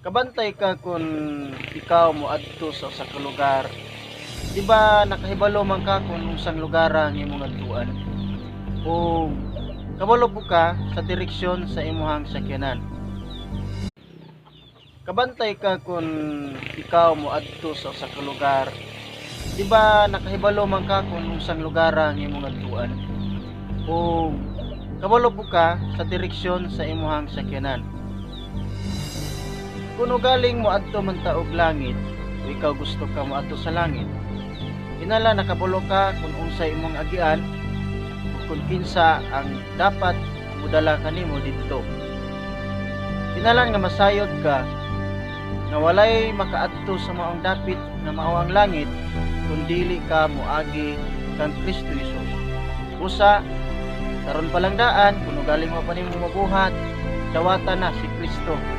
Kabantay ka kung ikaw moadto sa usa ka lugar. Di ba nakahibalo man ka kung unsang lugar ang imong adtuan? O kabalo po ka sa direksyon sa imuhang sakyanan. Kabantay ka kung ikaw moadto sa usa ka lugar. Di ba nakahibalo man ka kung unsang lugar ang imong adtuan? O kabalo po ka sa direksyon sa imuhang sakyanan. Kung ugaling moadto man ta og langit, o ikaw gusto ka moadto sa langit, hinala nakabalo ka kung unsa imong agian ug kung kinsa ang dapat modala kanimo didto. Kinahanglan nga masayod ka nga walay makaadto sa maong dapit nga mao ang langit kung dili ka moagi kang Kristo Jesus. Usa, karon pa lang daan, kung ugaling wa pa nimo mabuhat, dawata na si Kristo.